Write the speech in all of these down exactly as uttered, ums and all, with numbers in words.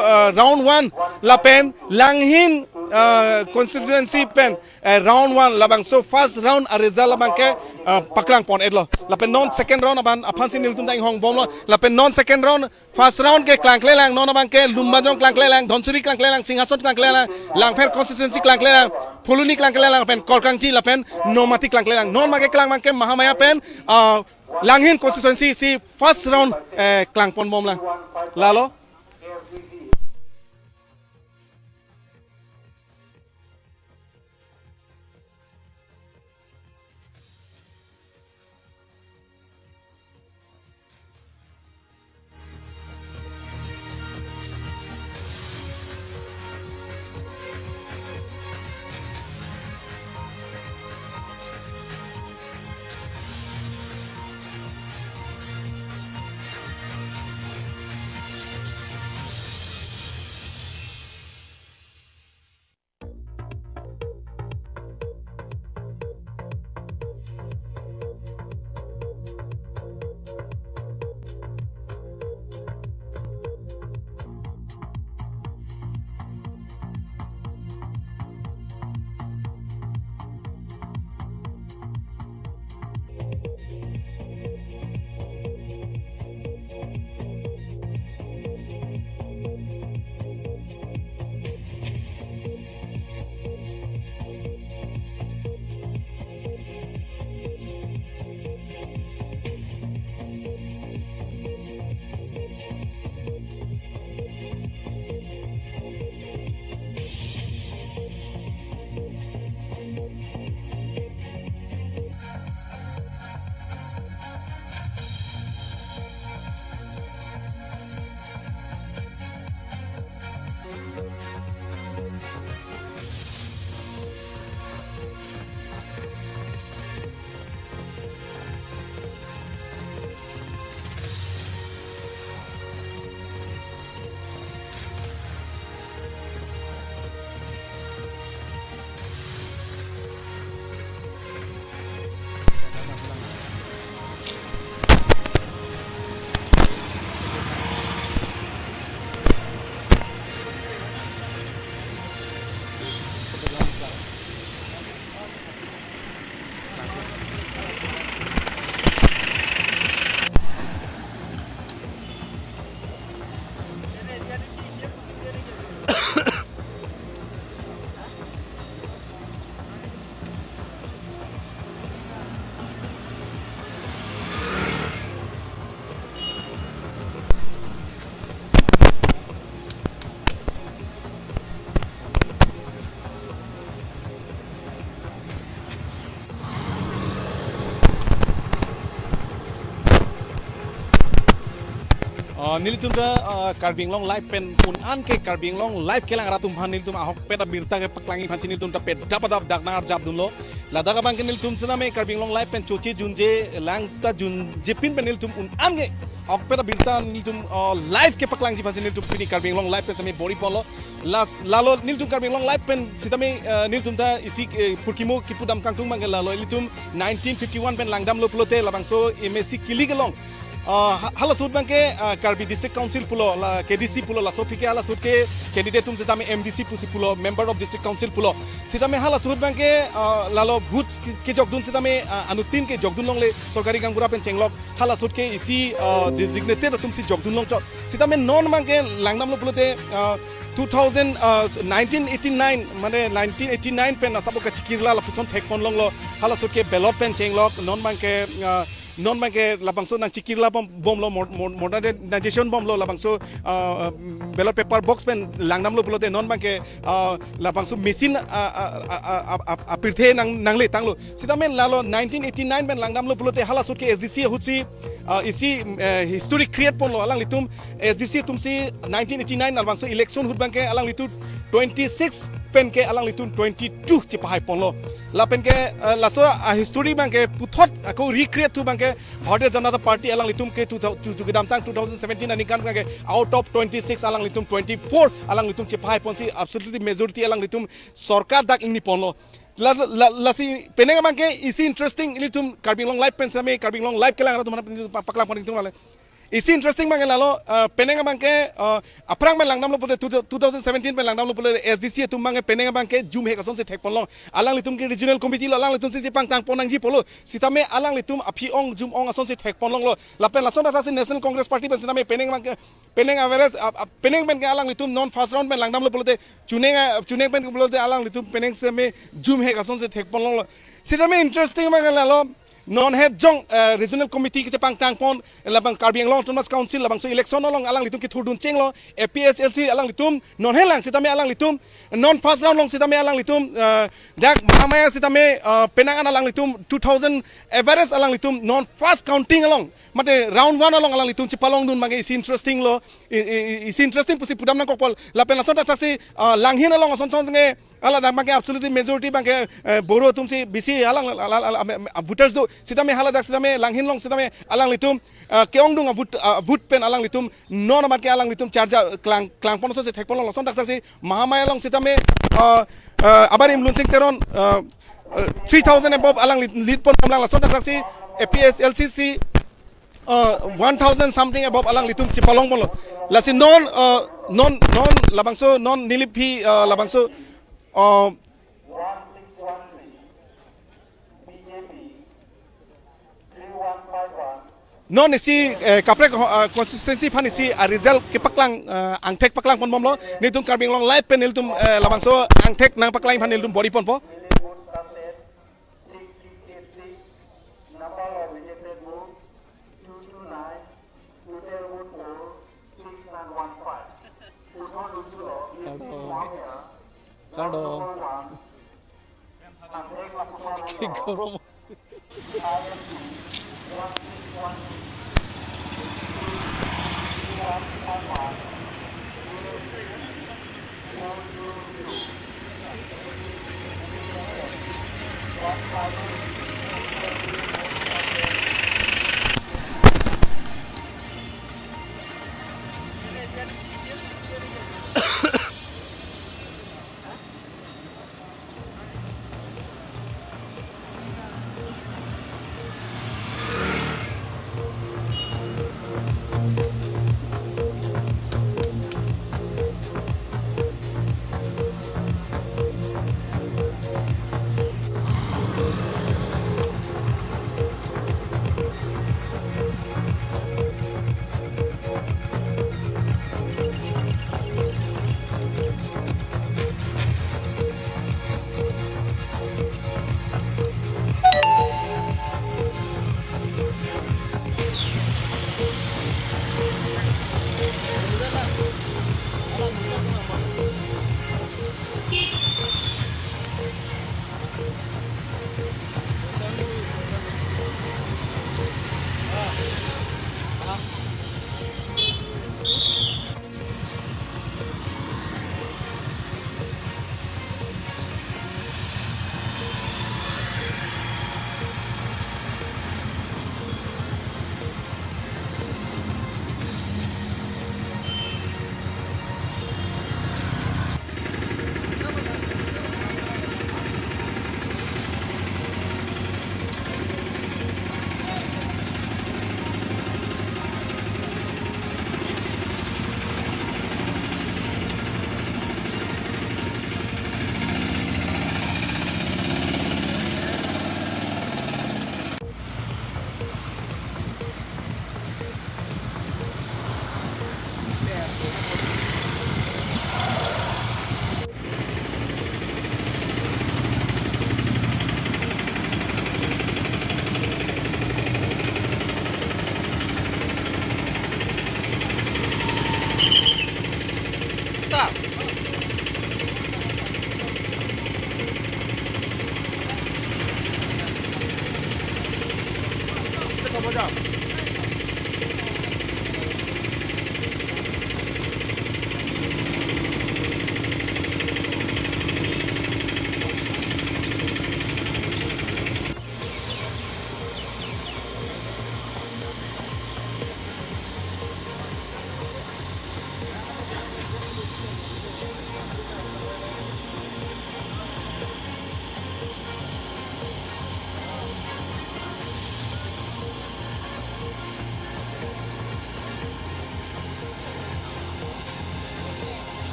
uh, round one lapen Langhin, uh, constituency pen, uh, round one labangso first round a-result labangke, uh, paklang pon-etlo. Lapen non second round aban aphansi nelitum ta inghongbomlo. Lapen non second round, first round ke klangklelang, non abangke Lumbajong klangklelang, Dhansiri klangklelang, Singhason klangklelang, Langpher constituency klangklelang, Phuloni klangklelang, pen Korkangthi lapen Nomati klangklelang. Non abangke klang abangke Mahamaya pen, uh, Langhin constituency si first round, eh, klang ponbomlang. Lalo. Uh, nelitum ta, uh, Karbi Anglong Live pen un-an ke Karbi Anglong Live kelang arat atum aphan nelitum ahokpet abirta kepaklangji aphansi nelitum ta pedap adap dak nangarjapdunlo. Ladak abangke nelitum sitame Karbi Anglong Live pen choche junje lang ta junjepin pen nelitum un-an ke ahokpet abirta nelitum, uh, live kepaklangji aphansi nelitum pini Karbi Anglong Live pen sitame bor-i ponlo. La, lalo nelitum Karbi Anglong Live pen sitame, eh, nelitum ta isi, eh, purkimo kipudam kangtung abangke lalo ilitum nineteen fifty-one pen langdamlo pulote labangso M A C kilik along, ah, ha-, hala ahut abangke, ah, Karbi District Council pulo, la K D C pulo, laso aphi ke hala ahut ke candidate atum sitame M D C pusi pulo, Member of District Council pulo. Sitame hala ahut abangke, ah, lalo vote ke, kejokdun sitame, ah, anuttin kejokdun longle, sorkari gaonbura pen chenglok. Hala ahut ke isi, ah, designated atumsi jokdun longchot. Sitame non abangke langdamlo pulote, ah, two thousand, ah, nineteen eighty-nine, mane nineteen eighty-nine pen asap kachikirla lapuson thek pon longlo. Hala ahut ke ballot pen chenglok, non abangke, ah, non abangke labangso nangchikirla bom, bomlo, mo-, mo-, modernization bomlo labangso, ah, ballot paper box pen langdamlo pulote non abangke, ah, labangso machine, ah, ah, ah, ah, ah, ah, apirthe nang, nangle tanglo. Sitame lalo nineteen eighty-nine pen langdamlo pulote hala ahut ke S D C ahutsi, ah, isi, eh, history create ponlo alanglitum. S D C atumsi nineteen eighty-nine labangso election ahut abangke alanglitum twenty-six pen ke alanglitum twenty-two chepahai ponlo. Lapen ke, eh, laso a-history abangke puthot ako recreate thu abangke Bharatiya Janata Party alanglitum ke two thousand, chu, chu kedamtang two thousand seventeen aningkan abangke out of twenty-six alanglitum twenty-four alanglitum chepahai ponsi absolutely majority alanglitum sorkar dak ingni ponlo. La, la, lasi penang abangke isi interesting ilitum Karbi Anglong Live pen sitame Karbi Anglong Live kelang arat atum aphan pa-, paklang pon nelitum lale. Isi interesting abangke lalo, uh, penang abangke, uh, aphrang pen langdamlo pulote, two, two thousand seventeen pen langdamlo pulote, S D C atum abangke penang abangke jum hek asonsi thekponlong. Alanglitum ke regional committee lo, alanglitum si chepangtangpon nangji pulo. Sitame alanglitum aphi-ong jum-ong asonsi thekponlonglo. Lapen lason thakthaksi National Congress Party pen sitame penang abangke, penang average, uh, uh, penang penke alanglitum non first round pen langdamlo pulote, chuneng, uh, chuneng pen pulote alanglitum penang sitame jum hek asonsi thekponlonglo. Sitame interesting abangke lalo, non het jong, eh, regional committee kechepangtangpon, labang Karbi Anglong Autonomous Council, labangso election along alanglitum kethurdun chenglo, A P H L C alanglitum, non helang sitame alanglitum, non first round along sitame alanglitum, eh, dak Mahamaya sitame, eh, penang an alanglitum, two thousand average alanglitum, non first counting along, mate round one along alanglitum chepalongdun abangke isi interesting lo, i, i, i, isi interesting pusi pudam nangkokpo, lapen lason thakthaksi, eh, Langhin along ason son nge, haladak abangke absolutely majority abangke, eh, Boro atumsi bisi alang, al, al, al, al, am, am, voters do. Sitame haladak sitame Langhin along sitame alanglitum, eh, ke-ongdung avote, ah, vote pen alanglitum non abangke alanglitum charge klang, klangpon asonsi thekponlong. Lason thakthaksi Mahamaya along sitame, eh, eh, abarim Lunsing Teron, eh, eh, three thousand above alang lead, lead pondamlang. Lason thakthaksi A P H L C si, uh, one thousand something above alanglitum chepalongponlo. Lasi non, uh, non, non labangso non nilip aphi, uh, labangso, uh, non isi, eh, kaprek, uh, constituency aphan isi, uh, result kepaklang, uh, angthek paklangponbomlo. Nelitum Karbi Anglong Live pen nelitum, eh, labangso angthek nangpaklang aphan nelitum bor-iponpo. Number of rejected votes, two two nine, total vote poll, six nine one five. Kardom. Kardom. Kardom.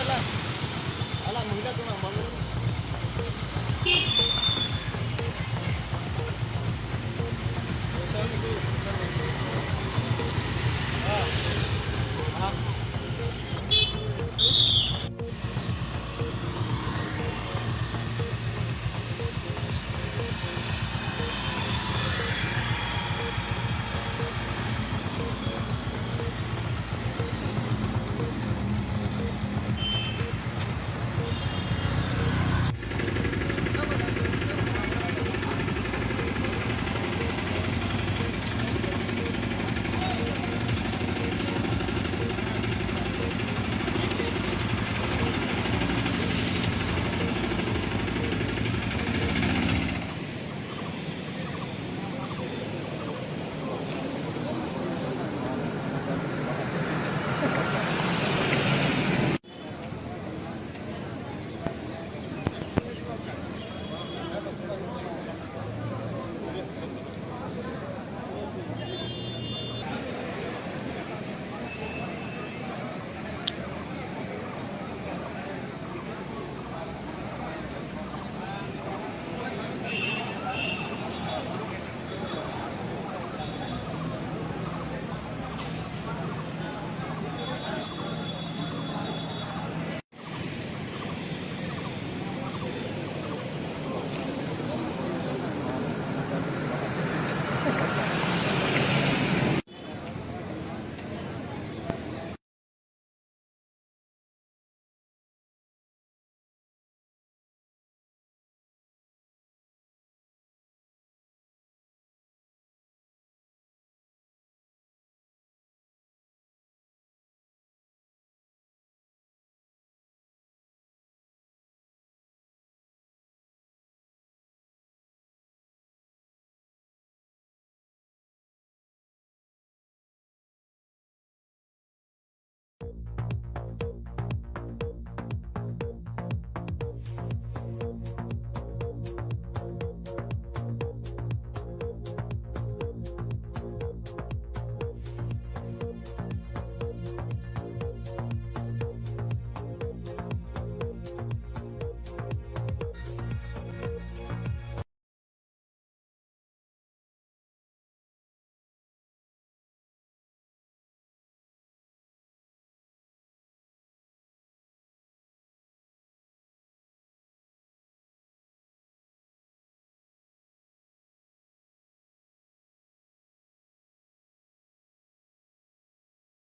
Ala, ala महिला tu mang bang. Kosong itu, kosong itu. Ah. Ah.